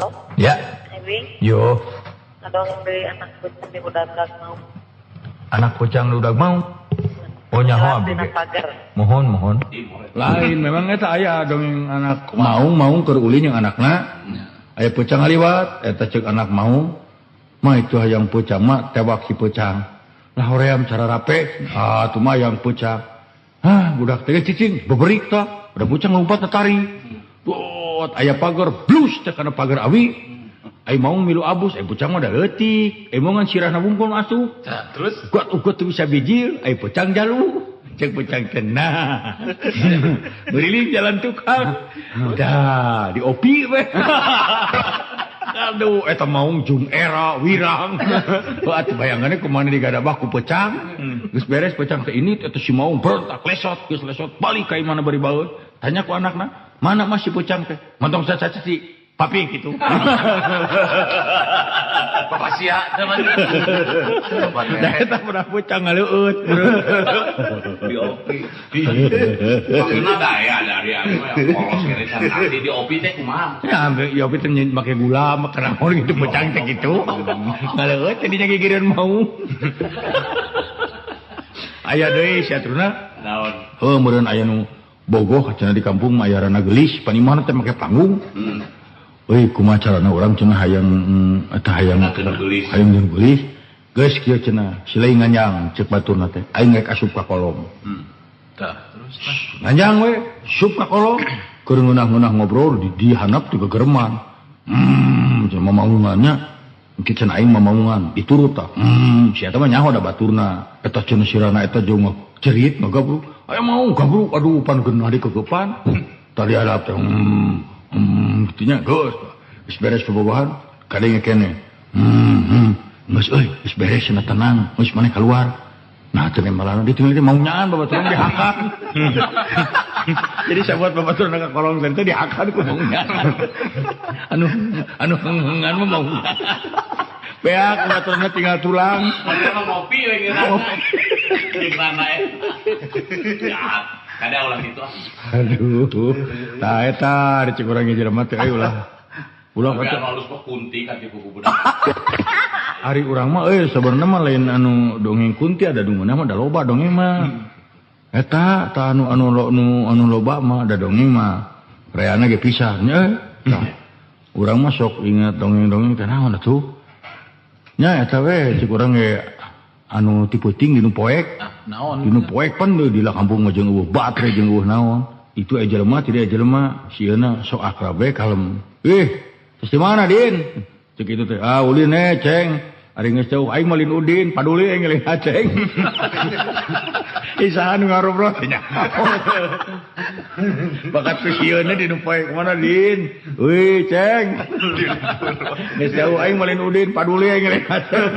Halo, Ya. Ebing, Yo, ngadongeng deui anak kucing di udag mau. Anak kucang udah mau. Oh, nyaho abdi Dina ge. Pagar. Mohon, mohon. Lain memang eta aya dongeng anak maung, maung keur ulin jeung anakna. Aya peucang ngaliwat, eta ceuk anak maung. Mah itu hayang peucang mah tewak si peucang. Lah hoream cara rape, ah tuh mah hayang peucang. Hah, budak teh cicing, beberik tah. Udah peucang lompat tari. Bot, aya pagar, blus teh kana pagar awi. Ai maung milu abus, ai peucang mah da leutik. Ai maung sirahna bungkul asup. Nah, terus Kuat ukur tuh bisa bijil, ai peucang jalu. Cek peucang tenang. Beriling jalan tukang. Dah, diopi we. Aduh, eta maung jung era wirang. Heuh atuh bayangannya kumaha digadabah ku peucang. Geus beres peucang teh ini eta si maung berontak lesot, geus lesot balik ka imahna bari baeud. Tanya ku anakna, "Mana mah si peucang teh?" Montong saca si papi gitu. Bapak sia teh mah. Da eta budak peucang ngaleueut. Di opi. Maksudna daya dari anu ya polos kene can ngerti di opi teh kumaha. Ya, ambil ya opi teh make gula, make naon gitu peucang teh gitu. Ngaleueut jadinya gigireun mau. Aya deui si atruna. Naon? Heuh, meureun aya nu bogoh cenah di kampung mah aya rana geulis, panimahna teh make panggung. Euy, kumaha carana urang cenah hayang eta hayang Hayang geulis. Hayang jeung geulis. Geus kieu cenah, silai nganjang ceuk baturna teh. Aing rek asup ka kolom. Tah, terus tah. Nganjang we, asup ka kolom. Keur ngeunah-ngeunah ngobrol di handap ti gegereman. Cenah mamaungannya. Engke cenah aing mamaungan, diturut tah. Si eta mah nyaho da baturna. Eta cenah sirana eta jeung cerit ngagabruk. Aya mau gabruk, aduh pan geunah dikegepan. Tadi hadap teh kitu nya geus. Geus beres bobogohan, kadenge keneh. Geus euy, geus beres cenah tenang, geus maneh keluar. Nah, teu nembalan ditinggal teh mau nyaan babaturan dihakan. Jadi sabuat babaturan ka kolong teh dihakan ku mau nyaan. Anu anu hengan mah mau. Beak babaturanna tinggal tulang. Mana mah ngopi we ngeunahna. Jeung rana eta. Ya, kada ulah kitu ah. Aduh. Tah eta di urang ge jelema teh euy ulah. Ulah Tapi kata anu halus mah kunti kan di kuku budak. Ari urang mah euy sabenerna mah lain anu dongeng kunti ada dungeuna mah da loba dongeng mah. Eta tah anu anu anu anu loba mah da dongeng mah. Reana ge pisah nya euy. Tah. Urang mah sok ingat dongeng-dongeng teh naon atuh. Nya eta we cik urang ge anu ti peuting dinu poek. Ah, naon? Dinu poek pan deui di kampung mah jeung eueuh batre jeung eueuh naon. Itu aya jelema tidak aya jelema sieuna sok akrab we kalem. Ih, terus di mana Din? Cek itu teh, ah ulin eh ceng. Ari geus jauh aing mah lain Udin, paduli aing lain Aceng. Ih saha nu ngarobrol teh nya. Bakat ku sieuna dinu poek mana Din? Wih, ceng. Geus jauh aing mah lain Udin, paduli aing lain Aceng.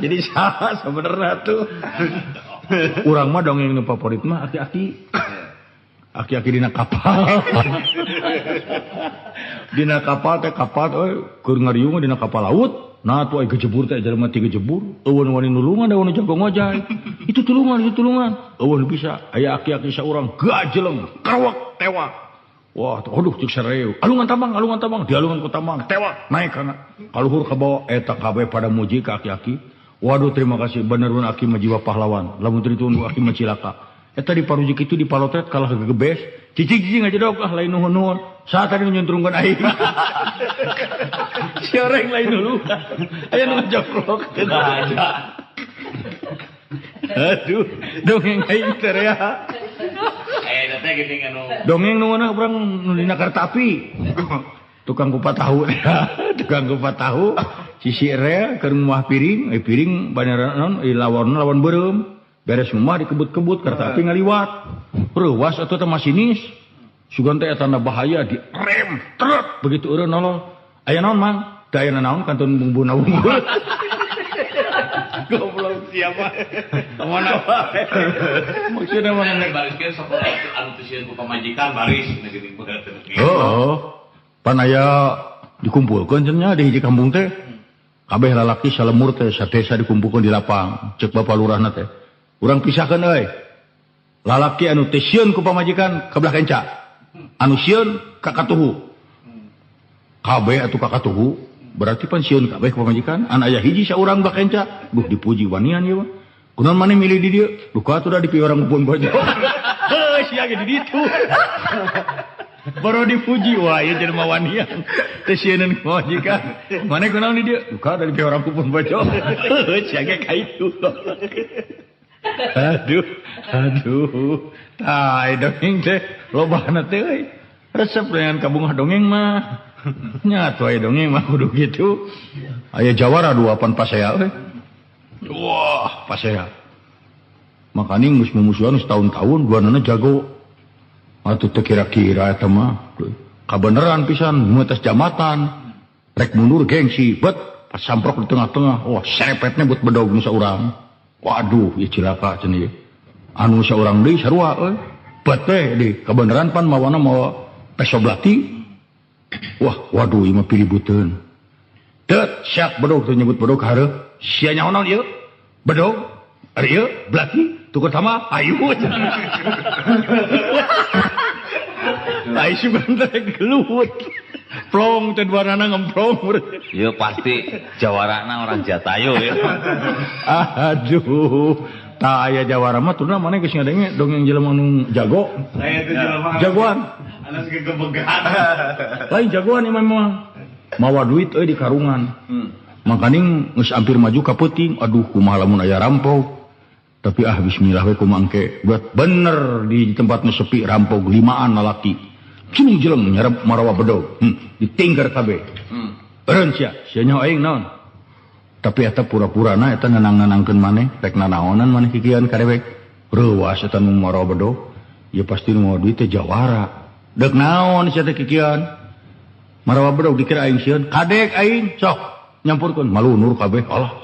Jadi saha sebenarnya tuh. Urang mah dongeng nu favorit mah aki-aki. Aki-aki dina kapal. Dina kapal teh kapal euy keur ngariung dina kapal laut. Nah tuh aya gejebur teh jelema ti gejebur. Eueun wani nulungan da wani jago ngojay. Itu tulungan, itu tulungan. Eueun bisa aya aki-aki saurang gajeleng, karwak tewak. Wah, tuh, aduh cek sareu. Alungan tambang, alungan tambang, dialungan ku tambang, tewak, naik kana. Kaluhur ka bawah eta kabeh pada muji ka aki-aki. Waduh terima kasih bener aki mah jiwa pahlawan. Lamun teu ditunggu aki mah cilaka. Eta di parujik itu di palotret kalah gegebes. Cicing-cicing aja dok ah lain nuhun-nuhun. Saat tadi nyuntrungkeun aing. Si orang lain dulu. Aya nu ngajoplok. Aduh, dongeng aing teh ya. Eh, teh geuning anu Dongeng nu mana urang nu dina kereta api. Tukang kupat tahu ya, tukang kupat tahu. Sisi rel keur nguah piring, piring banera naon lawan lawan beureum. Beres rumah dikebut-kebut kereta api ngaliwat. Reuwas atuh teh masinis. Sugan teh eta bahaya di rem truk begitu eureun nolol. Aya naon Mang? Teu aya naon kantun bumbuna unggul. Goblok siapa? Mana wae. Maksudna mah nek bariskeun sok anu teu sieun ku pamajikan baris geuning bener. Heeh. Pan aya dikumpulkeun cenah di hiji kampung teh. Kabeh lalaki salemur teh sadesa dikumpulkeun di lapang. Cek bapak lurahna teh. Urang pisahkeun euy. Lalaki anu teu sieun ku pamajikan ka belah kenca. Anu sieun ka katuhu. Kabeh atuh kakatuhu. Berarti pan sieun kabeh ka pamajikan. An aya hiji saurang bakenca. Duh dipuji wanian ieu mah. Kunaon maneh milih di dieu? Duka atuh da di piorang pun bojo. Heuh sia ge di ditu. Baru dipuji wah ieu jelema wanian. Teu sieuneun ka pamajikan. Maneh kunaon di dieu? Duka da di piorang pun bojo. Heuh sia ge ka itu. Aduh, aduh. Tah dongeng teh lobana teh euy. Resep dengan kabungah dongeng mah. Nya atuh aya dongeng mah kudu kitu. Aya jawara dua pan pasea euy. Wah, pasea. Makaning geus mumusuhan setahun-tahun duanana jago. Atuh teu kira-kira eta mah. Kabeneran pisan mu atas jambatan. Rek mundur gengsi, bet pas samprok di tengah-tengah. Wah, serepetnya buat bedog nu saurang. Waduh, ieu cilaka cenah ieu. Anu saurang deui sarua euy. Bet teh di kabeneran pan mawana mawa peso belati. Wah, waduh ieu mah piributeun. Tet, siap bedog teh nyebut bedog hareup. Sia nyaho naon ieu? Bedog, ari ieu belati, tukur sama ayu. Ai sugan teh gelut. Plong teh duanana ngemplong. Ieu pasti jawarana orang Jatayu ya. Aduh, tah aya jawara mah turna maneh geus ngadenge dongeng jelema nu jago. Saya itu jelema. Jagoan. Anas gegebegan. Lain jagoan ieu mah. Mawa duit euy di karungan. Makaning geus hampir maju ka peuting, aduh kumaha lamun aya rampok. Tapi ah bismillah we kumaha engke. Buat bener di tempat nu sepi rampok limaan lalaki. Cilung jeleng nyarep marawa bedog. Ditingker kabeh. Eureun sia, sia nyaho aing naon. Tapi eta pura-purana eta nenang-nenangkeun maneh, rek nanaonan maneh kikian ka dewek. Reuas eta nu marawa bedog. Ya pasti nu mawa duit teh jawara. Deuk naon sia teh kikian? Marawa bedog dikira aing sieun, kadek aing sok nyampurkeun malunur kabeh. Alah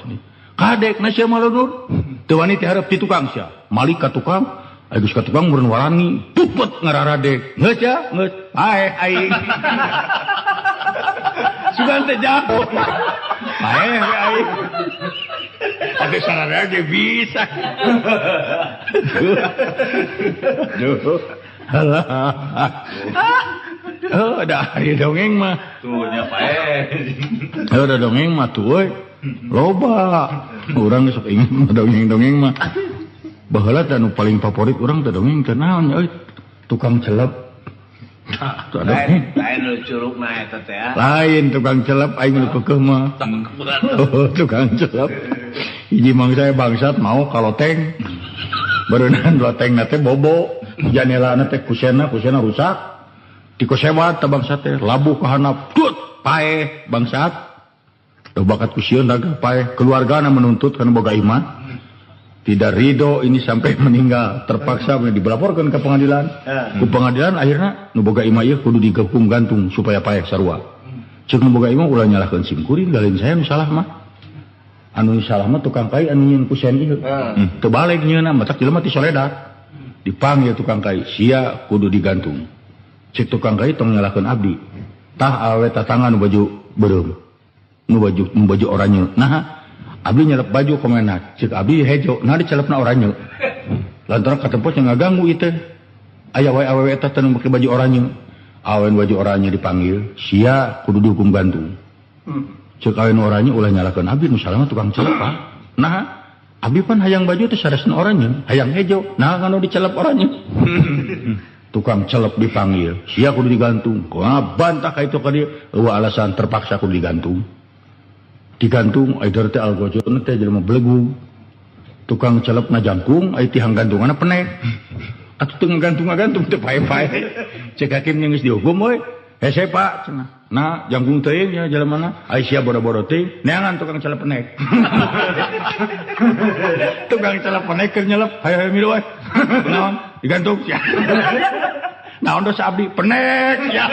kadek na sia malunur. Teu wani teh hareup ti tukang sia. Malik ka tukang, aya geus ka tukang meureun warani, puput ngararadek. Geus sia, geus paeh aing. Sugan teh jago. Paeh we aing. Atuh sararea ge bisa. Duh. Alah. Oh, da ari dongeng mah. Tuh nya paeh. Oh, da dongeng mah tuh euy. Loba. Urang sok inget mah dongeng-dongeng mah. Baheula teh anu paling favorit urang teh dongeng teh naon nya euy? Tukang celep. Tuh ada Lain, lain nu curugna eta teh ya. Lain tukang celep aing nu keukeuh mah. Oh, tukang celep. Hiji mangsa bangsat mau ka loteng. Beureunan lotengna teh bobo, janelana teh kusena, kusena rusak. Dikosewat teh bangsat teh, labuh ka handap, tut, paeh bangsat. Teu bakat ku sieun raga paeh, keluargana menuntut kana boga imah. Tidak ridho ini sampai meninggal, terpaksa dilaporkan ke pengadilan. Ku pengadilan akhirnya nu boga imah ieu kudu digekum gantung supaya paeh sarua. Ceuk nu boga imah ulah nyalahkeun sim kuring, lain saya nu salah mah. Anu salah mah tukang kai anu nyieun kusen ieu. Teu balik nyieunna, matak jelema ti soledar. Dipanggil tukang kai, sia kudu digantung. Cek tukang kai tong nyalahkeun abdi. Tah awe tatangan nu baju beureum. Nu baju oranye. Nah, abdi nyelep baju komena. Cek abdi hejo, nah dicelepna oranye. Lantaran katempot yang ngaganggu ieu teh. Aya wae awewe eta teh nu make baju oranye. Awen baju oranye dipanggil, sia kudu dihukum gantung. Cek awen oranye ulah nyalahkeun abdi nu salah mah tukang celep ah. Nah, abdi pan hayang baju teh saresna oranye, hayang hejo. Nah, kanu dicelep oranye. Tukang celep dipanggil, sia kudu digantung. Kumaha bantah ka itu ka dieu? Eueuh alasan terpaksa kudu digantung. Digantung ai teh algojona teh jelema belegug. Tukang celep ngajangkung ai tihang gantunganna penek. Atuh teu ngagantung-ngagantung teh pae-pae. Cek hakim geus dihukum we. Hese Pak cenah. Nah, jangkung teuing nya jelemana. Ai sia bodo-bodo teuing, neangan tukang celep penek. Tukang celep penek keur nyelep, hayo-hayo milu we. Naon? Digantung sia. Naon dosa abdi? Penek sia.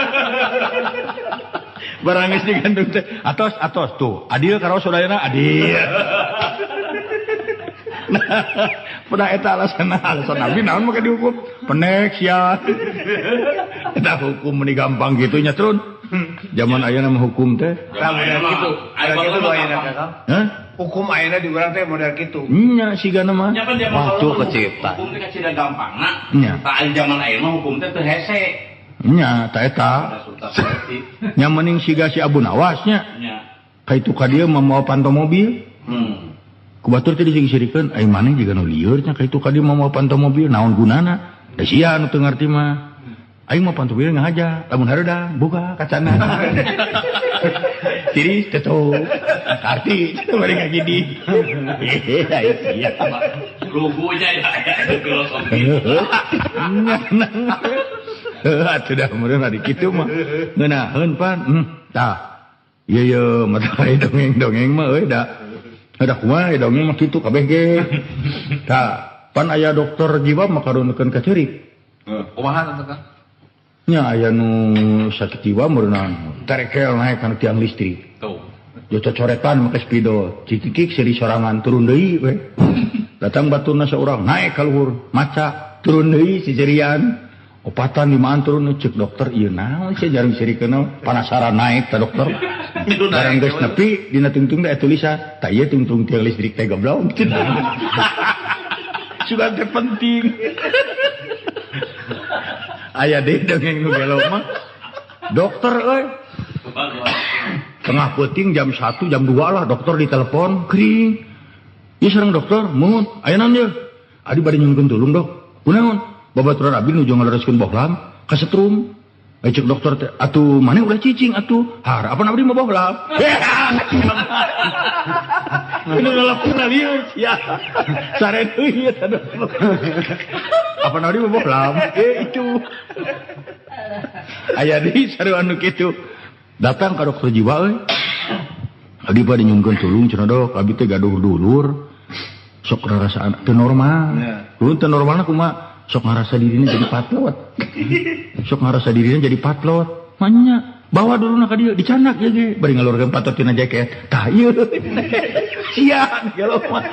Barang geus digantung teh, atos atos tuh. Adil karo sadayana adil. Nah, pernah eta alasan abdi naon make dihukum? Penek sia. Eta hukum meni gampang kitu nya turun. Zaman ayeuna mah hukum teh. Tah model kitu. Model kitu ayeuna teh, Kang. Hah? Hukum ayeuna di urang teh model kitu. Nya sigana mah. Nya kan zaman Waktu baheula kecipta. Hukum teh kacida gampangna. Nya. Tah aya zaman ayeuna mah hukum teh teu hese. Nya ta eta. Nya mending siga si Abu Nawas nya. Ka itu ka dieu mamawa panto mobil. Ku batur teh disirikeun ai maneh jiga nu lieur nya ka itu ka dieu mamawa panto mobil naon gunana? Da sia nu teu ngarti mah. Aing mah panto mobil ngahaja, lamun hareudang buka kacana. Tiris tutup. Arti bari ngagidi. Iya. Lugunya ya filosofi. Heuh atuh dah meureun ari kitu mah. Ngeunaheun pan. Tah. Ieu ye mata dongeng-dongeng mah euy da. Da kumaha dongeng mah kitu kabeh ge. Tah, pan aya dokter jiwa mah karunekeun ka ceurik. Kumaha teh Kang? Nya aya nu sakit jiwa meureunna terekel naek kana tiang listrik. Tuh. Jo cocoretan make spidol, cikikik seuri sorangan turun deui we. Datang baturna saurang naek ka luhur, maca turun deui sisirian. Opatan limaan turun cek dokter ieu naon sia jarang sirikeun panasaran naek ta dokter. Barang geus nepi dina tungtung teh tulisan, tah ieu tungtung tiang listrik teh goblok. Sudah teh penting. Aya deui dongeng nu gelo mah. Dokter euy. Tengah peuting jam 1 jam 2 lah dokter ditelepon kring. Ieu sareng dokter mun aya naon ieu? Adi bade nyungkeun tulung dok. Kunaon? Babaturan abdi nuju ngalereskeun bohlam kasetrum. Ai cek dokter teh atuh maneh ulah cicing atuh. Har apa abdi mah bohlam. Nu ngalakukeun lieur sia. Sare deui eta dokter. Apa abdi mah bohlam? Itu. Aya deui sarua anu kitu. Datang ka dokter jiwa euy. Abdi bade nyungkeun tulung cenah dok, abdi teh gaduh dulur. Sok rarasaan teu normal. Ulun teu normalna kumaha? Sok ngarasa dirinya jadi patlot. Sok ngarasa dirinya jadi patlot. Manya bawa dulu nak ka dieu dicanak ieu ge bari ngalurkeun patot tina jaket. Tah ieu. Sia gelo mah.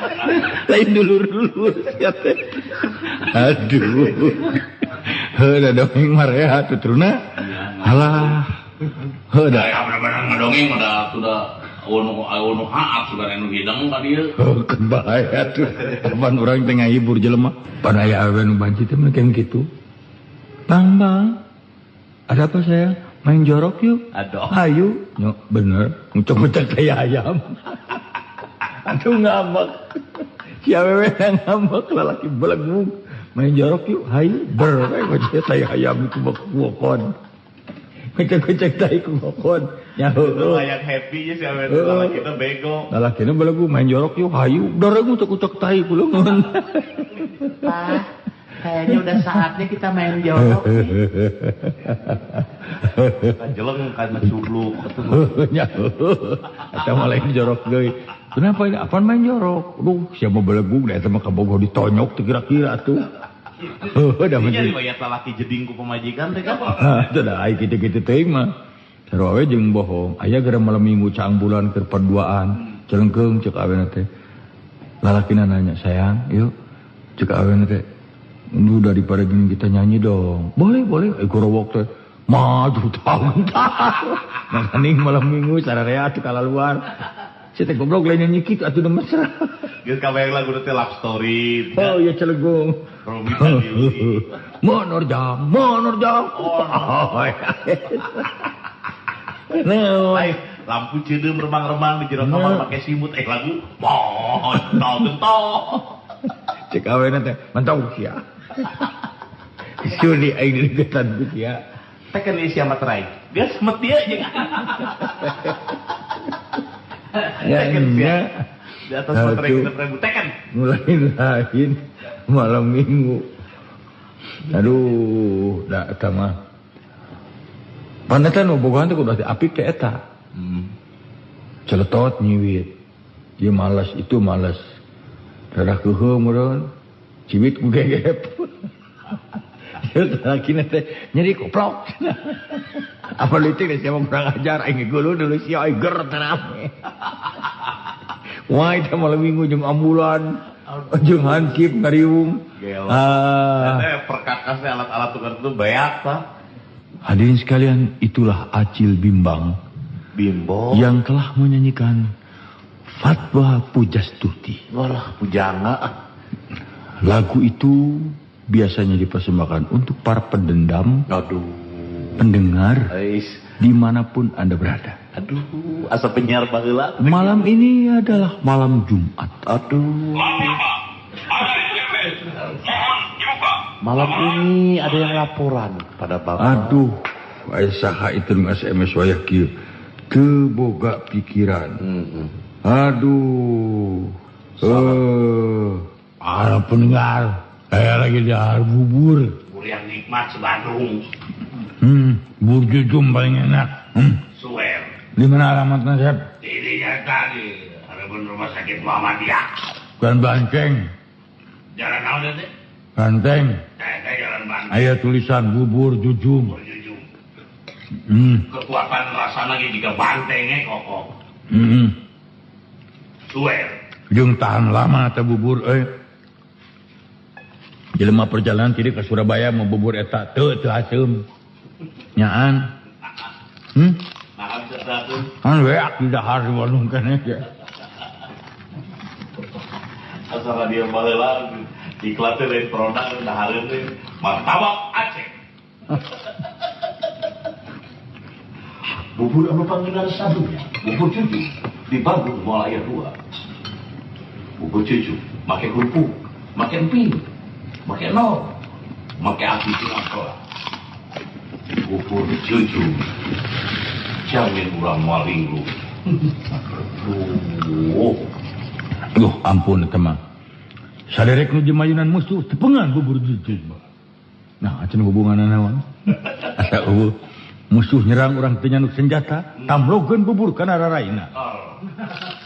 Lain dulur-dulur sia teh. Aduh. Heuh da dongeng mah rehat tuturna. Halah. Heuh da. Bener-bener ngadongeng mah da sudah anu haat sudah anu hidang ka dieu. Oh, bahaya tuh. Kapan urang teh ngahibur jelema. Pada aya awewe nu banci teh mah kitu. Bang, bang. Ada apa sayang? Main jorok yuk. Aduh. Ayo. Nyok, bener. Ngucek-ngucek tai ayam. Aduh ngambek. Si awewe ngambek lalaki belegug. Main jorok yuk. Hayu. Ber. Ngucek tai ayam ku bokon. Ngucek-ngucek tai ku bokon. Ya heueuh. Layak happy si awewe lalaki teh bego. Lalaki na belegug main jorok yuk. Hayu. Doreng ngucek-ngucek tai ku leungeun. Pak, kayaknya udah saatnya kita main jorok nih. Kajeleng kan cubluk. Nya. Eta mah lain jorok deui. Kenapa ini? Apaan main jorok? Aduh, siapa belegug da eta mah kabogoh ditonyok teu kira-kira atuh. Heuh, da mah. Nya riwayat lalaki jeding ku pamajikan teh kan. Teu da ai kitu-kitu teuing mah. Sarua we jeung bohong. Aya gara malam minggu caang bulan keur paduaan, celengkeung ceuk awena teh. Lalakina nanya, "Sayang, yuk." Ceuk awena teh, "Lu daripada gini kita nyanyi dong." "Boleh, boleh." Gorowok teh. Maju tahun tahun. Makaning malam minggu sararea atuh kalaluar. Si teh goblok lain nyanyi kitu atuh da mesra. Geus kabayang lagu teh love story. Oh iya celegung. Romeo dan Juliet. Menerjang, menerjang. Oh. Nah, lampu ceudeum remang-remang di jero kamar make simut lagu montol gentong. Cek awena teh mantau sia. Suli aing dilegetan ku sia. Teh kan sia materai. Geus met dieu jeung. Ya, nya. Di atas materai 6.000 teken. Mulai lain malam minggu. Aduh, da eta mah. Pan eta nu bogohan teh kudu apik teh eta. Celetot nyiwit. Ieu malas itu malas. Rada keuheuh meureun. Ciwit ku gegep. Lalakina teh nyeri koplok. Apa leutik teh siapa kurang ajar aing geuleuh dulu sia aing ger teh rame. Wah, itu malam minggu jeung ambulan, jeung hansip ngariung. Ah. Perkakasnya alat-alat tukar itu banyak, Pak. Hadirin sekalian, itulah Acil Bimbang. Bimbo yang telah menyanyikan Fatwa Pujastuti. Walah, pujangga. Lagu itu biasanya dipersembahkan untuk para pendendam. Aduh. Pendengar Ais. dimanapun Anda berada. Aduh, asa penyiar baheula. Malam ini adalah malam Jumat. Aduh. Malam ini ada yang laporan pada Bapak. Aduh, aya saha itu nu SMS wayah kieu. Teu boga pikiran. Aduh. Para pendengar, saya lagi dahar bubur. Bubur yang nikmat se-Bandung. Bubur jujum paling enak. Suwer. Di mana alamatnya, Sep? Di tadi, harapan rumah sakit Muhammadiyah. Bukan Banteng. Jalan naon teh? Banteng. Saya jalan Banteng. Aya tulisan bubur jujum. Bubur jujum. Kekuatan rasa lagi jika bantengnya kokoh. Suwer. Jeung tahan lama teh bubur euy. Jelema perjalanan ti ka Surabaya mau bubur eta teu teu haseum. Nyaan. Kan weak di dahar di Bandung keneh ge. Asa radio baheula iklan teh lain produk dahareun teh martabak Aceh. Bubur anu panggilan sadunya, bubur cucu di Bandung moal aya dua. Bubur cucu make kerupuk, make emping, make nol, make api tina. Bubur cucu jamin urang moal linglung. Aduh. Duh, ampun eta mah. Saderek nu jemayunan musuh tepengan bubur cucu. Nah, acan hubunganna naon? Asa eueuh musuh nyerang urang teu nyanuk senjata, tamlogeun bubur kana raraina.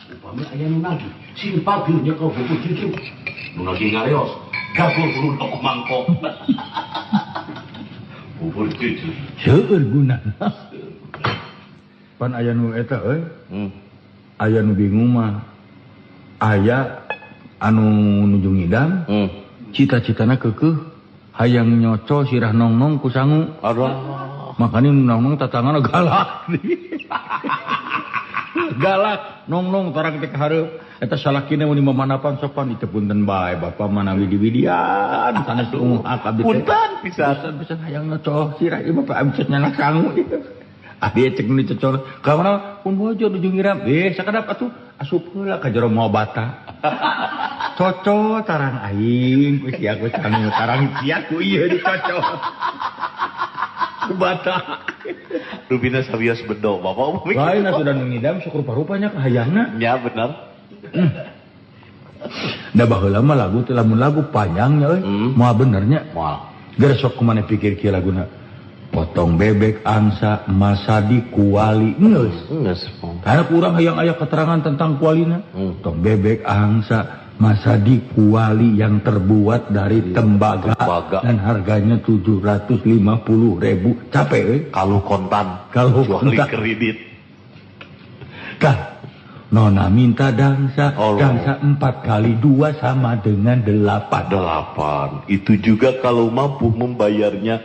Upami aya nu nagih, sing pageuh nyekel bubur cucu. Nu nagih ngareos, gagul buru tok mangkok. Bubur cucu. Seueur gunana. Pan aya nu eta euy. Aya nu bingung mah. Aya anu nuju ngidam. Cita-citana keukeuh hayang nyocol sirah nongnong ku sangu. Aduh. Makanya nu nongnong tatangana galak. Galak nongnong tarang teh ka hareup. Eta salakina mun mamanapan sopan itu punten bae bapak manawi diwidian sanes unguh hak abdi teh. Punten pisan pisan hayang nyocol sirah ieu bapak abdi teh nyanak sangu. Abdi cek nu dicocol ka mana pun bojo nuju ngiram. Sakadap atuh asup heula ka jero moal bata. Cocol tarang aing ku sia ku sangu tarang sia ku ieu dicocol. Ku bata. Rubina sawios bedo bapak. Lain atuh dan ngidam sok rupa-rupanya kahayangna. Ya benar. Da baheula mah lagu teh lamun lagu panjangnya euy. Moal benernya. Moal. Geus sok kumaha pikir kieu laguna. Potong bebek angsa masadi kuali geus. Geus. Karena kurang hayang aya keterangan tentang kualina. Potong bebek angsa masadi kuali yang terbuat dari tembaga dan harganya 750.000. Capek euy. Kalau kontan, kalau kontan kredit. Tah. Nona minta dangsa, dangsa 4 kali 2 sama dengan 8. 8. Itu juga kalau mampu membayarnya.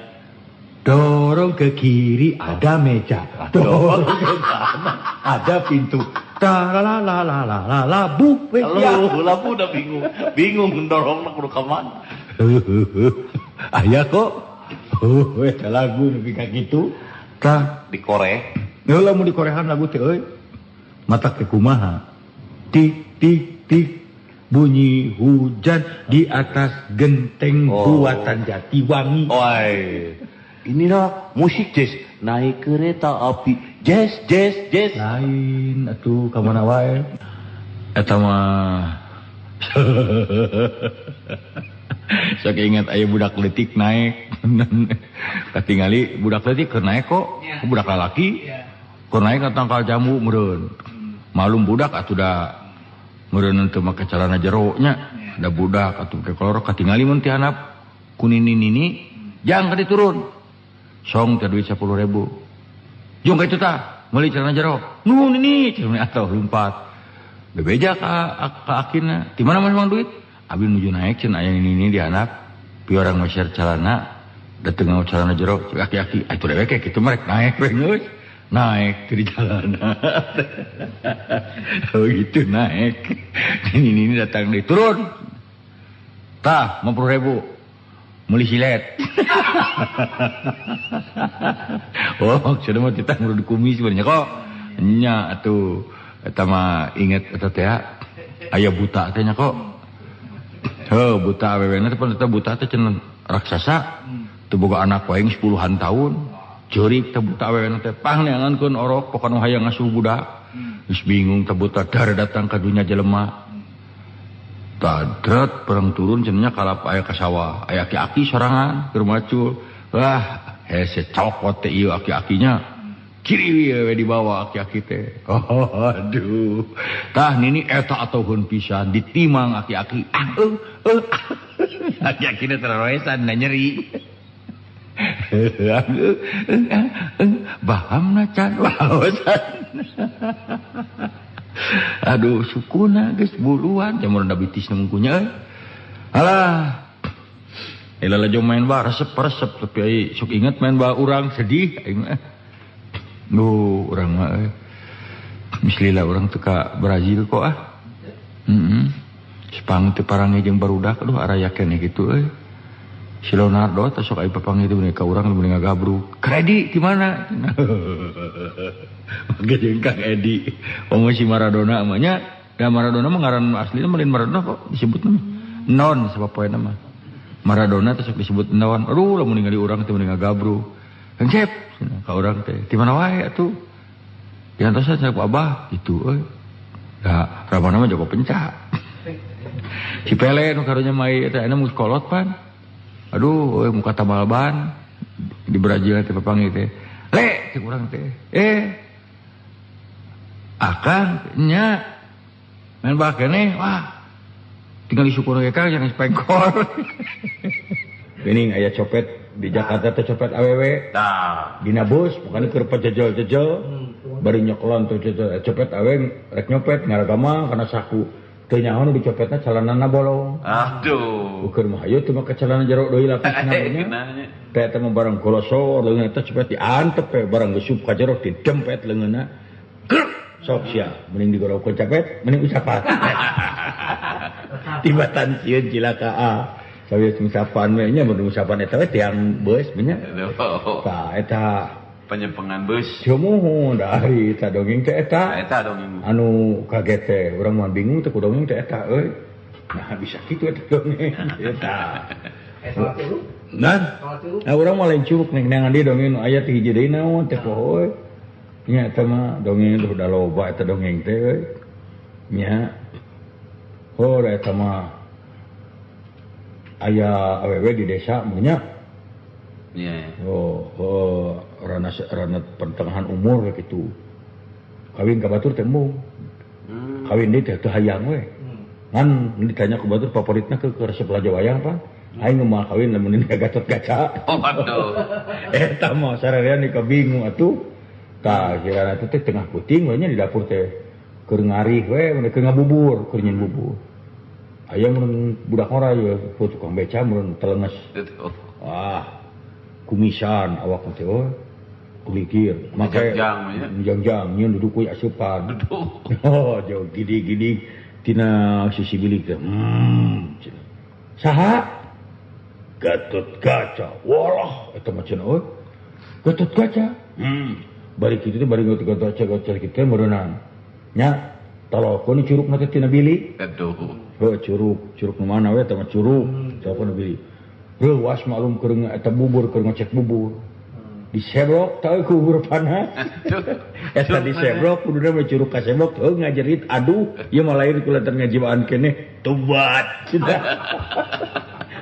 Dorong ke kiri ada meja, dorong ke kanan ada pintu. Ta la la la la la bu. Lalu udah bingung, bingung mendorong nak ke mana. Ayah kok, eta lagu nepi ka kitu. Tah di Korea. Heula mun di Korean lagu teh euy. Mata ke kumaha. Tik tik tik bunyi hujan di atas genteng buatan Jatiwangi. Oi. Inilah musik jazz, naik kereta api, jazz jazz jazz. Lain atuh ka mana wae. Eta mah sok ingat aya budak leutik naik. Katingali budak leutik keur naik kok, budak lalaki. Keur naik ka tangkal jambu meureun. Malum budak atuh da meureun teu make calana jero nya. Da budak atuh ke kolor katingali mun ti handap ku nini-nini jang ka diturun. Song teh duit 10.000. Jung ka itu tah meuli celana jero. Nuhun nini cenah atuh lumpat. Bebeja ka akina. Di mana mas mang duit? Abi nuju naik cenah aya nini-nini di handap. Piorang meser celana dateng ngau celana jero aki-aki atuh dewek kitu mah rek naik we geus. Naik di jalan. Oh gitu naik. Ini datang deh turun. Tah 50.000. Meuli silet. Oh, maksudna mah titah ngurud kumis sebenarnya kok. Nya atuh eta mah inget eta teh aya buta teh nya kok. Heuh, buta awewena teh pan eta buta teh cenah raksasa. Teu boga anak wae 10-an tahun. Ceurik teh buta awewena teh pang neangankeun orok pokona hayang ngasuh budak. Geus bingung teh buta dar datang ka dunya jelema. Tadrat perang turun cenah kalap aya ka sawah, aya aki-aki sorangan keur macul. Wah, hese cokot teh ieu aki-akinya. Kiri we dibawa aki-aki teh. Oh, aduh. Tah nini eta atoheun pisan ditimang aki-aki. Aki-aki teh tararoesan da nyeri. Bahamna can waosan. Aduh sukuna geus buluan jamur da bitis mungkunya euy. Alah. Lalajo main bah resep-resep tapi ai sok inget main bah urang sedih aing mah. Duh urang mah euy. Mislila urang teu ka Brazil kok ah. Heeh. Sepang teu parange jeung barudak aduh araya keneh kitu euy. Si Leonardo teh sok ai papanggih teh ka urang mun ngagabruk. Kredi di mana? Make jeung Kang Edi. Omo si Maradona mah nya. Da Maradona mah ngaran aslina mah lain Maradona kok disebutna mah. Non sapopoena mah. Maradona teh sok disebut non. Aduh lamun ningali urang teh mending ngagabruk. Encep ka urang teh. Di mana wae atuh? Diantosan ku Abah kitu euy. Da Ramana mah jago pencak. Si Pele nu karunya mah eta aya mun kolot pan. Aduh, euy muka tambal ban di Brazil teh papanggih teh. Le cek urang teh. Akang nya main bah keneh wah. Tinggal disyukur ge Kang jangan sepengkol. Geuning aya copet di Jakarta teh copet awewe. Tah. Dina bus pokona keur pajejel-jejel. Bari nyoklon tuh copet awewe rek nyopet ngaragama kana saku. Teu nyaho nu dicopetna calanana bolong. Aduh. Ukur mah hayu teu make calana jero deui lapisna nya. Teh eta mah barang golosor leungeun eta copet diantep we barang gesup ka jero didempet leungeunna. Krek sok sia mending digorowkeun capet mending usapan. Tibatan sieun cilaka ah. Sawios ngusapan we nya mun ngusapan eta we tiang beus nya. Tah eta penyempengan bus. Cumuhun dari eta dongeng teh eta. Eta dongeng. Anu kaget teh urang mah bingung teh ku dongeng teh eta euy. Nah bisa kitu eta dongeng eta. Nah, nah urang mah lain curug nek neangan di dongeng nu aya teh hiji deui naon teh poho euy. Nya eta mah dongeng udah loba eta dongeng teh euy. Nya. Oh eta mah aya awewe di desa mah nya. Yeah. Oh, rana pertengahan umur gitu. Kawin ka batur teh embung. Kawin deui teh teu hayang we. Ngan ditanya ku batur favoritna ke resep raja wayang pan. Aing mah kawin lamun ini Gatot Kaca. Oh aduh. Eta mah sarerean ka bingung atuh. Tah kirana teh tengah puting we nya di dapur teh keur ngarih we mun keur ngabubur, keur nyin bubur. Aya mun budak ngora ye tukang beca mun telenges. Wah. Kumisan awak teh oh kulikir make jangjang nyeun duduk we asupan. Oh jauh gidi-gidi tina sisi bilik teh. Saha? Gatot Kaca. Walah eta mah cenah euy. Gatot Kaca. Bari kitu teh bari Gatot Kaca Gatot kitu teh meureunang. Nya talokeun curugna teh tina bilik. Aduh. Heuh curug, curug nu mana we eta mah curug, talokeun bilik. Reuwas maklum keur eta bubur keur ngecek bubur. Disebrok tah ku bubur panas. Eta disebrok kuduna mah curug kasebrok heuh ngajerit aduh ieu mah lain kulantaran ngajiwaan keneh tobat.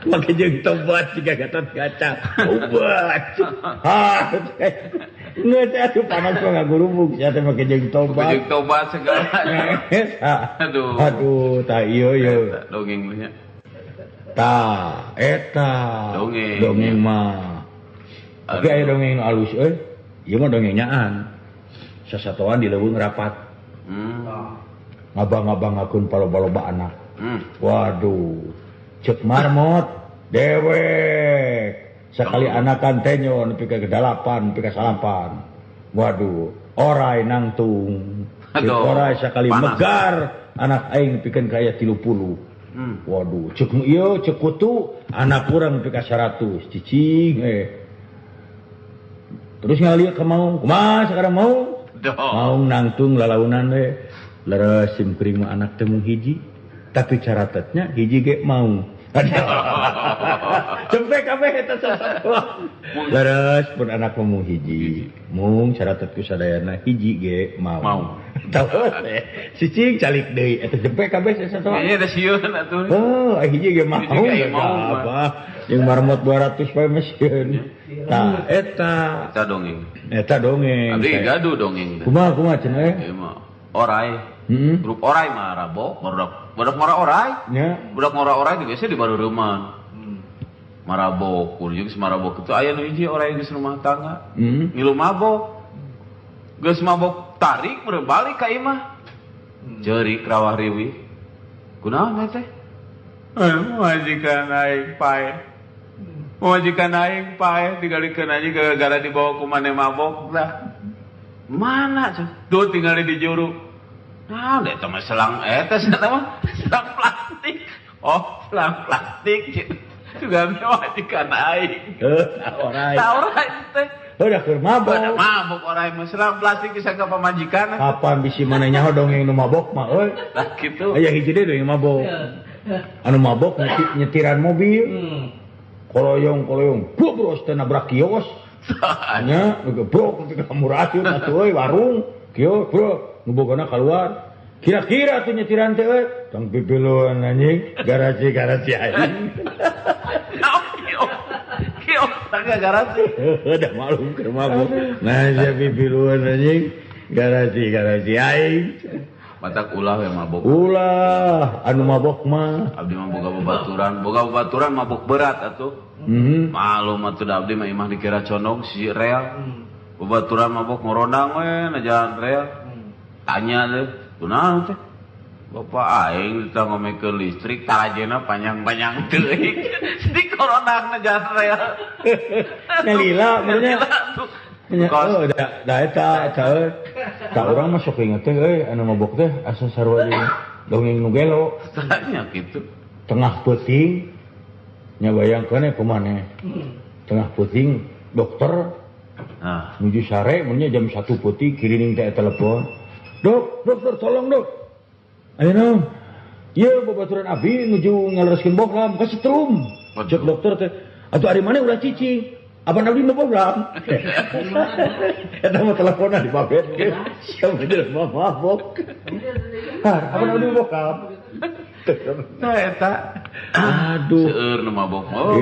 Make jeung tobat siga Gatot Kaca. Tobat. Ha. Geus atuh panas mah ngagurubug sia teh make jeung tobat. Jeung tobat segala. Aduh. Aduh tah ieu ieu. Dongeng nya. Ta eta dongeng, dongeng mah. Tapi aya dongeng nu alus euy. Ieu mah dongeng nyaan. Sasatoan di leuweung rapat. Ngabang-ngabangakeun paloba-loba anak. Waduh, ceuk marmot dewek. Sakali anakan tenyo nepi ka 8, nepi ka 9. Waduh, orai nangtung. Orai sakali megar anak aing pikeun ka aya 30. Waduh, cek ieu cek kutu anak urang nepi ka 100 cicing Terus ngalieu ka maung, kumaha sekarang maung? Maung nangtung lalaunan we. Leres sim kuring mah anak teh mung hiji, tapi caratetnya hiji ge maung. Cempe kabeh eta sasatoan. Leres pun anak mah mung hiji, mung caratet ku sadayana hiji ge maung. Tahu teh, cicing calik deui eta jempe kabeh sasatoan. Kayaknya ada sieun atuh. Oh, hiji ge maung. Apa? Jeung marmot 200 poe mah sieun. Tah eta. Eta dongeng. Eta dongeng. Abdi gaduh dongeng. Kumaha kumaha cenah eh? Ieu mah orai. Grup orai mah rabok, budak ngora orai. Nya. Budak ngora orai juga biasa di bareureman. Marabok, kudu geus marabok itu aya nu hiji orai geus rumah tangga. Ngilu mabok. Geus mabok tarik meureun balik ka imah. Ceurik rawah riwih. Kunaon teh? Majikan aing paeh. Majikan aing paeh digalikeun aja gara-gara dibawa ku maneh mabok tah. Mana tuh? Tuh tinggal di juru. Nah, eta mah selang eta mah selang plastik. Oh, selang plastik. Juga majikan aing. Heuh, orai. Tah orai teh. Udah keur mabok. Udah mabok orai mah selang plastik bisa ka pamajikan. Kapan bisi maneh nyaho dongeng nu mabok mah euy. Tah kitu. Aya hiji deui dongeng mabok. Anu mabok nyetiran mobil. Koloyong-koloyong, bobros teh nabrak kios. Nya, gebrok nepi ka murasieun atuh euy warung. Kios, bro, nu bogana kaluar. Kira-kira tuh nyetiran teh euy. Tong pipiluan anjing, garasi-garasi aing. Kios, tangga garasi. Udah malum keur mabok. Nah, sia pipiluan anjing, garasi-garasi aing. Matak ulah we mabok. Ulah, anu mabok mah. Abdi mah boga babaturan mabok berat atuh. Malum atuh da abdi mah imah dikira condong si rel. Babaturan mabok ngorondang we na jalan rel. Tanya teh, kunaon teh? Bapak aing teh ngomekeun listrik tarajena panjang-panjang teuing. Di korondang na jalan rel. Nyalila meureun. Oh, da eta eta euy. Ka urang mah sok inget teh euy anu mabok teh asa sarua jeung dongeng nu gelo. Tanya kitu. Tengah peuting nya bayangkeun kumaha Tengah peuting dokter nuju sare mun nya jam 1 peuting kirining teh telepon. Dok, dokter tolong dok. Ayo naon? Ieu babaturan abi nuju ngalereskeun bokam ka setrum. Cek dokter teh, atuh ari maneh ulah cicing. Abang abdi mah bokam. Eta mah teleponan di babet. Siapa jelema mabok. Abang abdi mah bokam. Nah eta. Aduh. Seueur nu mabok mah.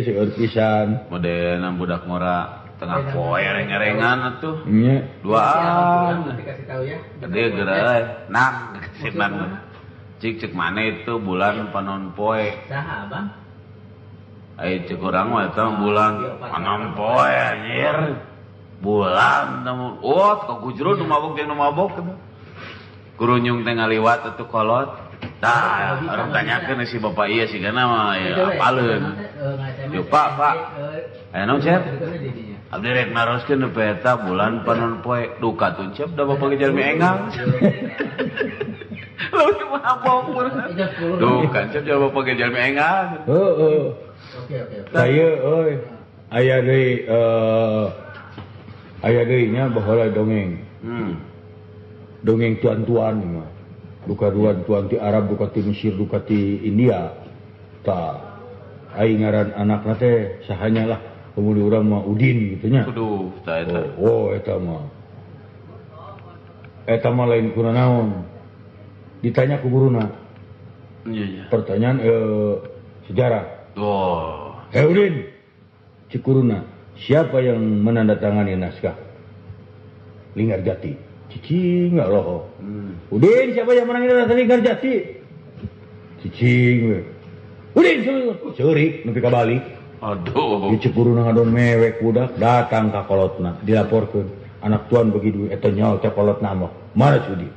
Seueur pisan. Modelna budak ngora tengah poe reng-rengan atuh. Nya. Duaan. Dikasih tahu ya. Gede geura euy. Nang sinan. Cik cek mana itu bulan panon poe. Saha abang? Ai cek urang mah eta bulan panon poe anjir. Bulan temu. Oh, ka gujrun nu mabok jeung nu mabok kitu. Kurunyung teh ngaliwat atuh kolot. Tah, urang tanyakeun si bapak ieu sigana mah ya apaleun. Yo Pak, Pak. Aya naon Cep? Abdi rek naroskeun nu eta bulan panon poe duka tuncep da bapak ge jalmi engang. Leuwih mabok meureun. Duka cep jalma bapak ge jalmi engang. Heeh. Oke, oke, oke. Saya euy aya deui aya deui nya baheula dongeng. Dongeng tuan-tuan mah. Duka tuan-tuan ti Arab, duka ti Mesir, duka ti India. Tah aing ngaran anakna teh sahanya lah. Kemudian urang mah Udin gitu nya. Aduh, tah eta. Oh, eta mah. Eta mah lain kuna naon. Ditanya ku guruna. Iya, iya. Pertanyaan sejarah. Oh. Hei Udin, cek guruna, siapa yang menandatangani naskah Linggarjati? Cicing enggak loh. Udin, siapa yang menandatangani Linggarjati? Cicing we. Udin, ceurik nepi ka balik. Aduh. Di cek guruna ngadon mewek budak datang ka kolotna dilaporkeun. Anak tuan bagi duit eta nyawa teh kolotna mah. Mana si Udin?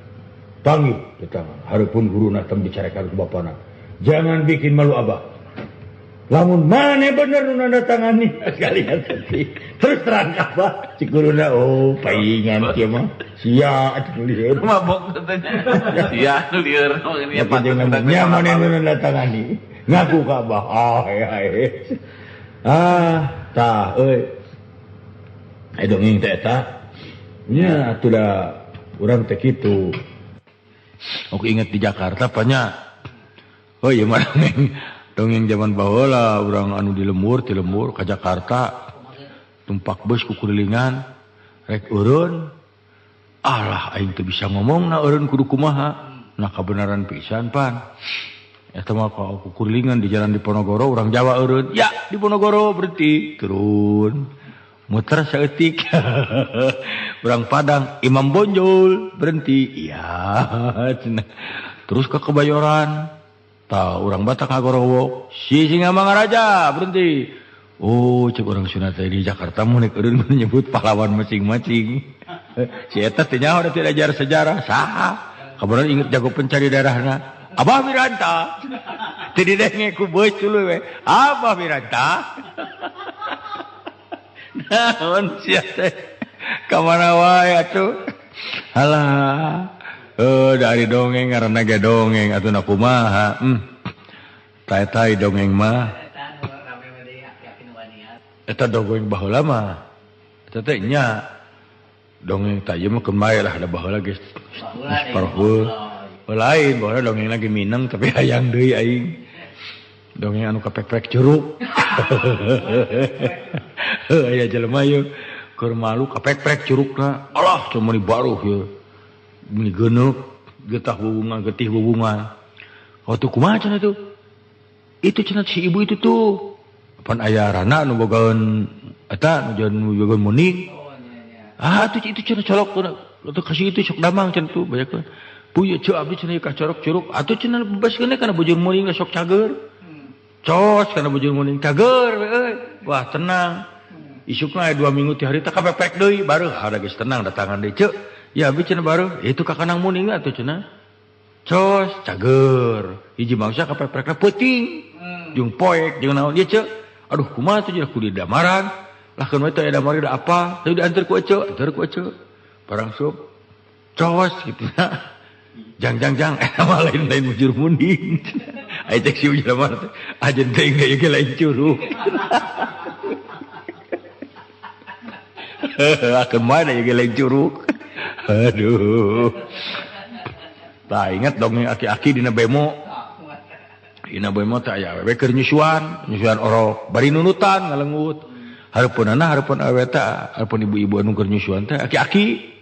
Panggil di tangan. Harupun guruna tem dicarekan ku bapana. Jangan bikin malu abah. Lamun maneh bener nu nandatangani sekalian teh. Terus terang ka Abah cik guruna oh paingan kieu mah. Sia atuh lieur. Mabok teh nya. Sia anu lieur nya nya maneh nu nandatangani. Ngaku ka Abah. Ah ah tah euy. Ai dongeng teh eta. Nya atuh da urang teh kitu. Oke inget di Jakarta banyak. Oh iya mah dongeng zaman baheula urang anu di lembur, ti lembur ka Jakarta tumpak bus kukurilingan rek eureun. Alah aing teu bisa ngomongna eureun kudu kumaha. Nah kabenaran pisan pan. Eta mah kukurilingan di jalan Diponegoro urang Jawa eureun. Ya Diponegoro berhenti turun. Muter saeutik. Urang Padang Imam Bonjol berhenti. Iya cenah. Terus ke Kebayoran. Tah urang Batak ngagorowok si Singamangaraja berhenti. Oh cek urang Sunda teh di Jakarta mun rek eureun menyebut pahlawan masing-masing. Si eta teh nyaho da teu diajar sejarah saha. Kabeneran inget jago pencari daerahna. Abah Wiranta. Teu didenge ku beus tuluy we. Abah Wiranta. Naon sia teh? Ka mana wae atuh? Halah. Dari dongeng ngaranna ge dongeng atuh na kumaha. Tai-tai dongeng mah. Eta dongeng baheula mah. Eta teh nya dongeng tah ieu mah keun bae lah da baheula geus parhul. Lain baheula dongeng lagi mineng tapi hayang deui aing. Dongeng anu kapek-pek curug. Aya jelema ieu keur malu kapek-pek curugna. Alah cuma di baruh ieu. Meni geuneuk getah bubungan getih bubungan. Waktu kumaha cenah tuh? Itu cenah si ibu itu tuh. Pan aya rana nu bogaeun eta nu bogaeun muning. Ah itu cenah colok atuh kasih itu sok damang cenah tuh banyak. Puye ceu abdi cenah ka corok curug atuh cenah bebaskeun kana bujur muning sok cager. Cos kana bujur muning cager euy. Wah tenang. Isukna aya 2 minggu ti harita kapepek deui bareuh ada geus tenang datangan deui ceu. Ya abdi cenah bareuh itu ka kanang muning atuh cenah. Cos cager. Hiji mangsa kapeprekna peuting. Jeung poek jeung naon ieu ceu. Aduh kumaha tuh jeung kudu damaran. Lah keun we teh aya damar da apa? Teu diantar ku eceu, antar ku eceu. Barang sup. Cos kitu na. Jang jang jang eta mah lain-lain bujur muning. Aya cek si ujur mah teh ajen teh ieu ge lain curug. Akeun mah ieu ge lain curug. Aduh. Tah inget dongeng aki-aki dina bemo. Dina bemo teh aya awewe keur nyusuan, nyusuan orok, bari nunutan ngalengut. Hareupeunana hareupeun awewe teh, hareupeun ibu-ibu anu keur nyusuan teh aki-aki.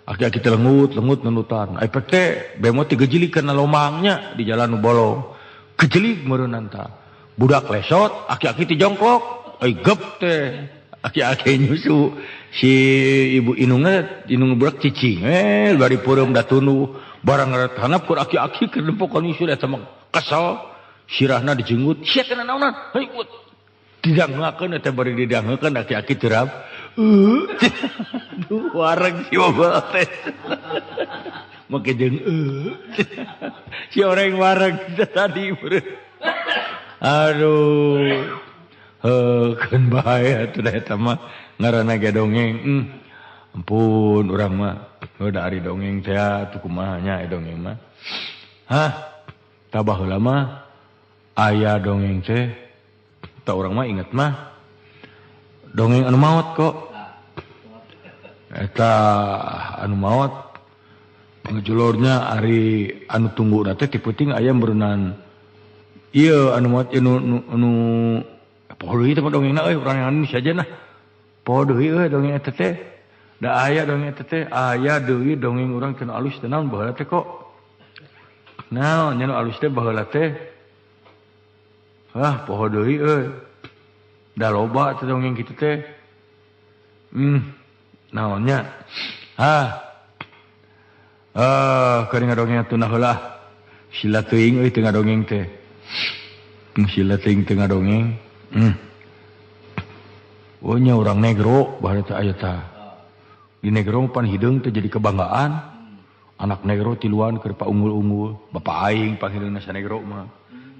Aki-aki teh lengut, lengut nunutan. Ai pek teh bemo teh gejelik kana lomangnya di jalan nu bolong. Gejelik meureunnan tah. Budak lesot, aki-aki teh jongklok. Ai gep teh. Aki-aki nyusu. Si ibu inungna, inung budak cicing. Bari peureum da tunduh. Barang ngaret hanap keur aki-aki keur nempokan nyusu eta mah kesel. Sirahna dijenggut. Sia kana naonan? Heuy, didangeukeun eta bari didangeukeun aki-aki terap. Aduh, wareg si bapak teh. Make jeung si orang wareg tadi. Aduh. Heuh, keun bae atuh da eta mah ngaranna ge dongeng. Ampun urang mah. Heuh da ari dongeng teh atuh kumaha nya dongeng mah. Hah, tah baheula mah aya dongeng teh. Tah urang mah inget mah dongeng anu maot kok. Eta anu maot ngejulurnya ari anu tungguna teh ti peuting aya meureunnan ieu anu maot ieu nu poho deui teh mah dongengna euy urang anu saja nah. Poho deui euy dongeng eta teh. Da aya dongeng eta teh aya deui dongeng urang teh nu alus teh naon baheula teh kok. Naon nya nu alus teh baheula teh. Ah poho deui euy. Da loba teh dongeng kitu teh. Naonnya? Ah. Keur ngadongeng atuh nah heula. Sila teuing euy teu ngadongeng teh. Sila teuing teu ngadongeng. Oh nya urang negro baheula teh aya tah. Di negro pan hideung teh jadi kebanggaan. Anak negro tiluan keur paunggul-unggul. Bapak aing panghideungna sa negro mah.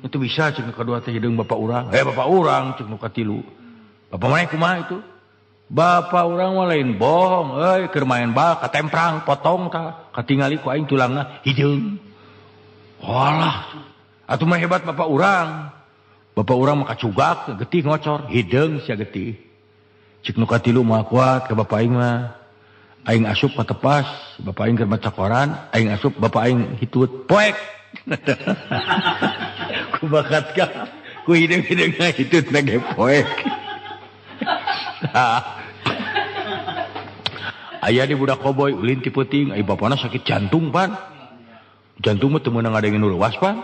Itu bisa cek nu kadua teh hideung bapak urang. Bapak urang cek nu katilu. Bapak maneh kumaha itu? Bapak urang mah lain bohong euy, keur main bal katemprang potong tah, katingali ku aing tulangna hideung. Walah, atuh mah hebat bapak urang. Bapak urang mah kacugak getih ngocor, hideung sia getih. Cek nu katilu mah kuat ka bapak aing mah. Aing asup ka tepas, bapak aing keur maca koran, aing asup bapak aing hitut poek. Ku bakat ka ku hideung-hideungna hitutna ge poek. Aya di budak koboy ulin ti peuting, ai bapana sakit jantung pan. Jantung mah teu meunang ngadengin nu leuwas pan.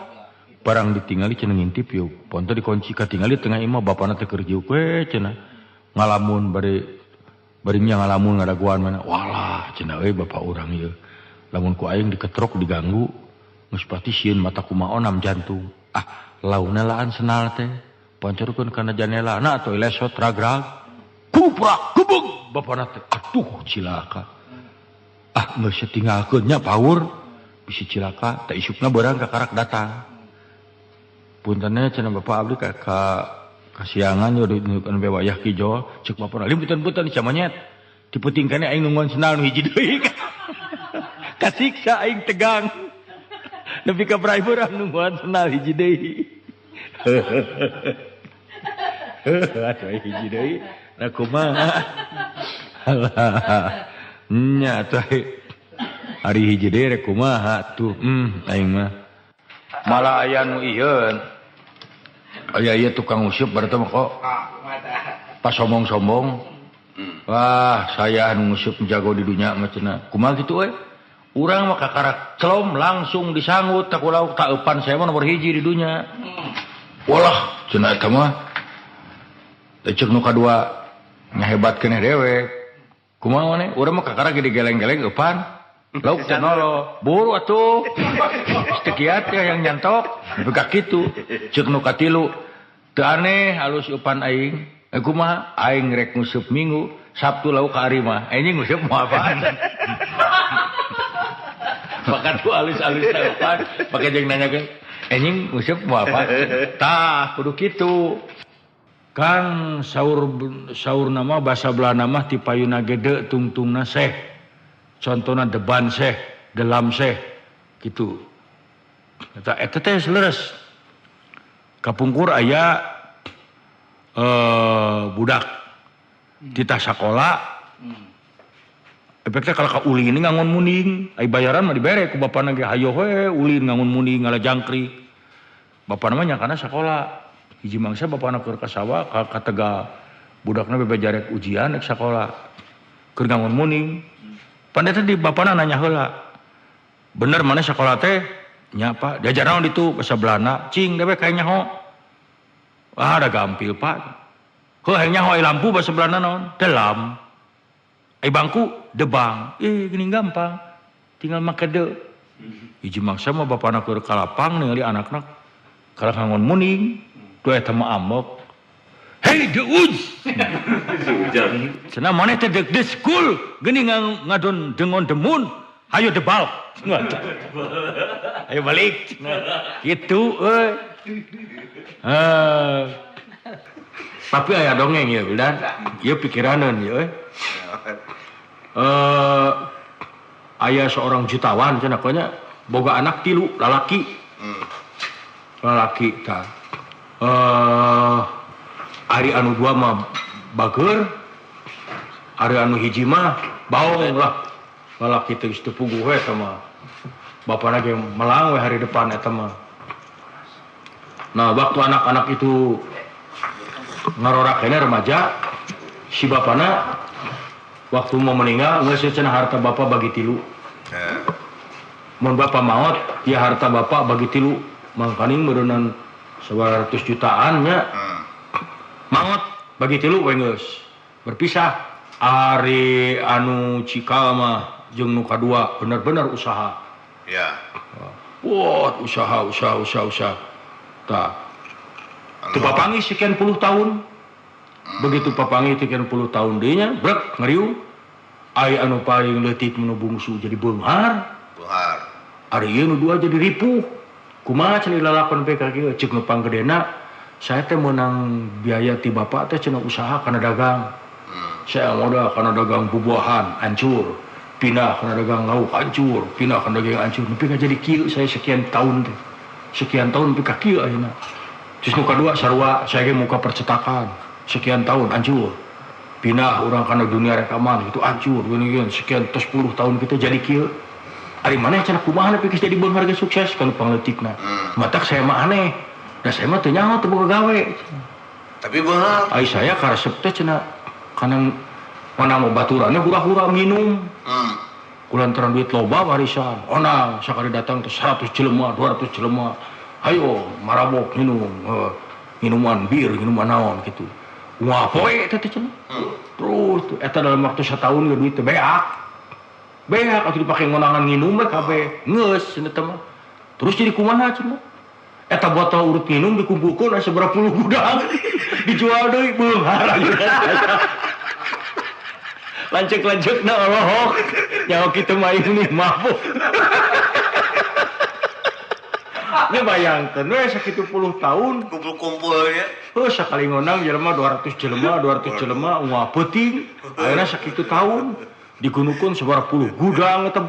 Barang ditingali cenah ngintip yeuh. Ponto dikunci katingali tengah imah bapana teh keur jiuk we cenah. Ngalamun bari nya ngalamun ngadaguan mana. Walah cenah euy bapak urang ieu. Lamun ku aing diketrok diganggu geus pati sieun mata kumaha onam jantung. Ah, launa laan senal teh. Pancorkeun kana janela na atuh lesot ragrag. Kuprak gebeg bapana teh. Aduh cilaka. Ah geus tinggalkeun nya paur bisi cilaka teh isukna beurang ka karak datang. Puntenna cenah bapak abdi ka kasiangan yo diunjukkeun be wayah kijol cek bapana limputan-putan camanyet. Diputing kene aing nungguan sendal nu hiji deui. Kasiksa aing tegang. Nepi ka brai beurang nungguan sendal hiji deui. Atuh hiji deui. Nah kumaha? Alah. Nya atuh ari hiji deui rek kumaha tuh. Aing mah. Malah aya nu ieu. Aya ieu tukang useup berarti mah kok. Pas sombong-sombong. Wah, saya nu nguseup jago di dunya mah cenah. Kumaha kitu euy? Urang mah kakarak celom langsung disanggut tak lauk tak eupan saya mah nomor hiji di dunya. Walah, cenah eta mah. Teh ceuk nu kadua nya hebat keneh dewek. Kumaha maneh? Urang mah kakarak gede geleng-geleng eupan. Lauk teh nolo. Buru atuh. Geus teu kiat ya yang nyantok. Nepi ka kitu. Ceuk nu katilu teu aneh halus eupan aing. Kumaha? Aing rek nguseup Minggu, Sabtu lauk ka ari mah. Anjing nguseup moal apaan? Maka tuh alus-alus eupan, pake jeung nanyakeun, anjing nguseup moal apaan? Tah, kudu kitu. Kang saur nama basa Belanda mah ti payuna gede tungtungna seh. Contona deban seh, delam seh kitu. Eta eta teh leres. Kapungkur aya budak titah sakola. Efeknya kalau ka ulin ngangon muning, ai bayaran mah dibere ku bapana ge hayo we ulin ngangon muning ngala jangkrik. Bapana mah nyangkana sakola. Hiji mangsa bapana keur ka sawah ka Tegal. Budakna bebe jarek ujian rek sakola. Keur ngangon muning. Pan eta di bapana nanya heula. Bener maneh sakola teh? Nya Pak, diajar naon ditu basa Belanda. Cing dewek hayang nyaho. Ah, ada gampil Pak. Heuh hayang nyaho ai lampu basa Belanda naon? Delam. Ai bangku debang. Geuning gampang. Tinggal make de. Hiji mangsa mah bapana keur ka lapang ningali anakna kalah ngangon muning. Duh eta mah amok. Hey de uj. Cenah maneh teh dek de school geuning ngadon dengon demun. Hayo debal. Ayo balik. Kitu euy. Tapi aya dongeng ieu Wildan. Ieu pikiraneun ieu euy. Aya seorang jutawan cenah nya boga anak 3 lalaki. Lalaki tah. Ari anu 2 mah bageur, ari anu hiji mah baong lah. Lalaki teh geus teu puguh we eta mah. Bapana ge melang we hari depan eta mah. Nah, waktu anak-anak itu ngarorak keneh remaja, si bapana waktu mau meninggal geus cenah harta bapa bagi 3. Mun bapa maot, ya harta bapa bagi 3. Mangkaning meureunnan 100 jutaan nya. Maot bagi 3 we geus. Berpisah. Ari anu cikal mah jeung nu kadua bener-bener usaha. Ya. Wah, usaha. Tah. Teu papanggih sekian puluh tahun. Begitu papanggih sekian puluh tahun deui nya, brek ngeriung. Ai anu paling leutik nu bungsu jadi beunghar. Beunghar. Ari ieu nu dua jadi ripuh. Kumaha cenah lalakon pe ka kieu ceuk nu panggedena saya teh meunang biaya ti bapak teh cenah usaha kana dagang. Saya modal kana dagang bubuahan hancur, pindah kana dagang lauk hancur, pindah kana dagang hancur. Nepi ka jadi kieu saya sekian tahun teh. Sekian tahun nepi ka kieu ayeuna. Terus nu kadua sarua saya ge muka percetakan sekian tahun hancur. Pindah urang kana dunia rekaman itu hancur gini-gini sekian tos 10 tahun kita jadi kieu. Ari maneh cenah kumaha nepi geus jadi beunghar ge sukses kana pangleutikna. Matak saya mah aneh. Da saya mah teu nyaho teu boga gawe. Tapi beunghar. Ai saya karesep teh cenah kana mana mau baturanna hura-hura minum. Kulantaran duit loba warisan. Onang sakali datang teh 100 jelema, 200 jelema. Hayo marabok minum, minuman bir, minuman naon kitu. Wah poe teh teh cenah. Terus tuh eta dalam waktu setahun ge duit teh beak. Beak atuh dipake ngonangan nginum we kabeh. Geus cenah teh mah. Terus jadi kumaha cenah? Eta botol urut minum dikumpulkeun aya sabaraha puluh gudang. Dijual deui beunghar. Lanceuk-lanceukna olohok. Nyaho kitu mah ini mabuk. Ini bayangkeun we sakitu puluh tahun kumpul-kumpulnya. Heuh sakali ngonang jelema 200 jelema, 200 jelema ungah peuting. Ayeuna sakitu tahun digunukeun sabaraha puluh gudang eta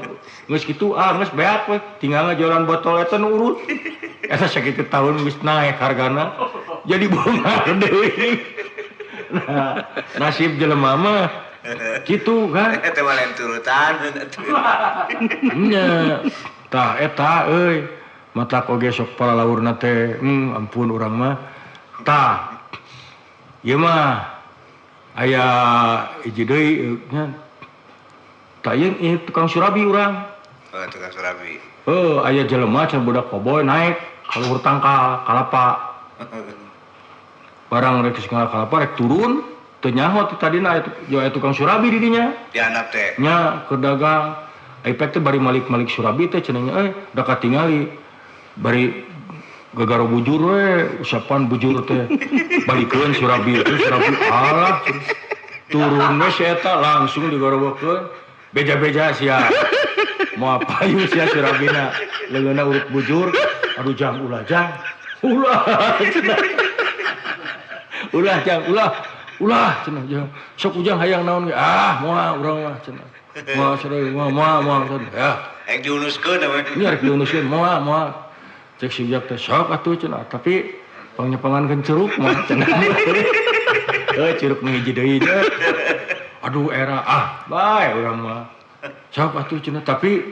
geus kitu ah geus beak we tinggal ngajualan botol eta nu urut. Eta sakitu tahun geus naek hargana jadi beunghar deui. Nah, nasib jelema mah kitu kan. Eta mah lain turutan. Nya. Tah eta euy. Matak oge sok palalaurna teh, ampun urang mah. Tah. Ieu mah aya hiji deui nya. Tah ieu tukang surabi urang. Oh, tukang surabi. Heuh, aya jelema cenah budak koboy naik ka luhur tangkal kalapa. Barang rek geus kalapa rek turun, teu nyaho teh tadina aya tukang surabi di dinya. Di handap teh. Nya keur dagang. Ai pek teh bari malik-malik surabi teh cenah nya da katingali. Bari gagaro bujur we, usapan bujur teh. Balikeun surabi itu surabi alah. Turun we si eta langsung digorowokeun. Beja-beja sia. Moal payu sia surabina. Leungeunna urut bujur. Aduh jang ulah jang. Ulah cenah. Ulah jang ulah. Ulah cenah jang. Sok ujang hayang naon ge? Ah moal urang mah cenah. Moal sareng moal moal moal cenah. Ya. Rek diunuskeun we. Nya rek diunuskeun moal moal. Cek si ujang teh sok atuh cenah, tapi pangnyepangankeun curug mah cenah. Heuh curug nu hiji deui teh. Aduh era ah bae urang mah. Sok atuh cenah tapi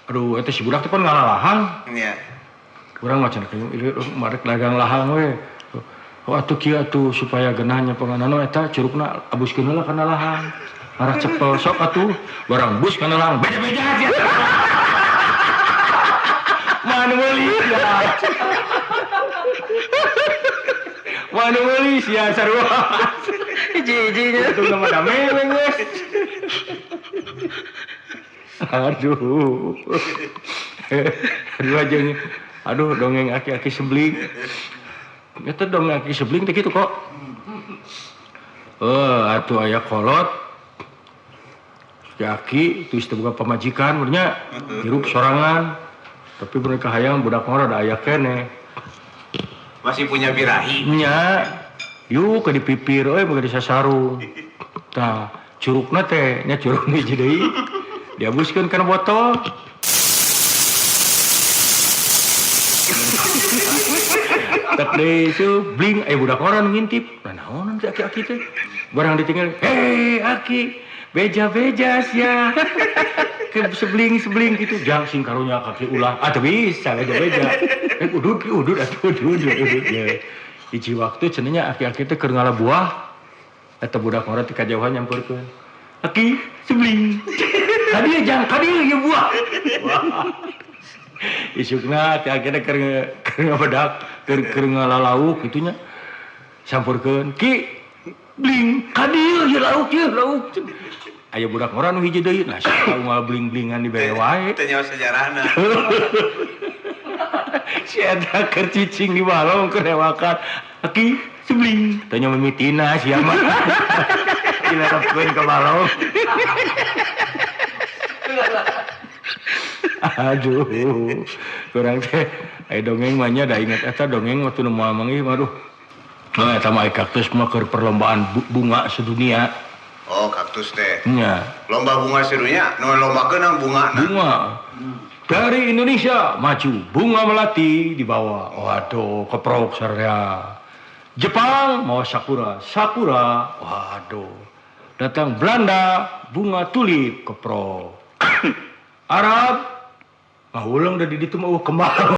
aduh eta si budak teh pan ngalalahang. Nya. Urang mah cenah ieu marek dagang lahang we. Oh atuh kieu atuh supaya geunah nyepanganana eta curugna abuskeun heula kana lahang. Arah cepel sok atuh barang bus kana lahang beja-beja sia. Manu meuli sia. Manu meuli sia sarua. Hiji-hijinya. Itu nama dame we geus. Aduh. Aduh aja nih. Aduh dongeng aki-aki sebling. Eta dongeng aki sebling teh kitu kok. Atuh aya kolot. Si aki teu boga pamajikan nya hirup sorangan. Tapi mereka hayang budak ngora da aya keneh. Masih punya birahi. Nya. Yuk ke dipipir euy boga disasarung. Tah, curugna teh nya curug hiji deui. Diabuskeun kana botol. Tek deui su bling aya budak ngora nu ngintip. Nah naonan si aki-aki teh? Barang ditinggal, "Hei aki, beja-beja sia." Ke sebling-sebling gitu, jang sing karunya kaki ulah. Ah teu bisa beja-beja. Udud udud atuh udud udud ya. Hiji waktu cenah nya aki-aki teh keur ngala buah. Eta budak ngora ti kajauhan nyamperkeun. Aki sebling. Kadieu jang, kadieu ieu buah. Isukna ti akhirna keur ngabedak, keur ngalalauk kitu nya. Sampurkeun, "Ki, bling, kadieu ieu lauk ieu lauk." Aya budak ngora nu hiji deui, nah sia unggal bling-blingan dibere wae. Teu nyaho sejarahna. Si eta keur cicing di balong keur hewakan. Aki sebling, teu nyaho mimitina sia mah. Dilarapkeun ka balong. Aduh, kurang teh aya dongeng mah nya da inget eta dongeng waktu nu moal manggih mah aduh. Nah, eta mah kaktus mah keur perlombaan bunga sedunia. Oh, kaktus teh. Nya. Lomba bunga sedunia, nu lombakeun nang bunga. Bunga. Dari Indonesia maju bunga melati dibawa. Waduh, keprok sarya. Jepang mau sakura, sakura. Waduh. Datang Belanda bunga tulip keprok. Arab ngahuleng da di ditu mah kembang.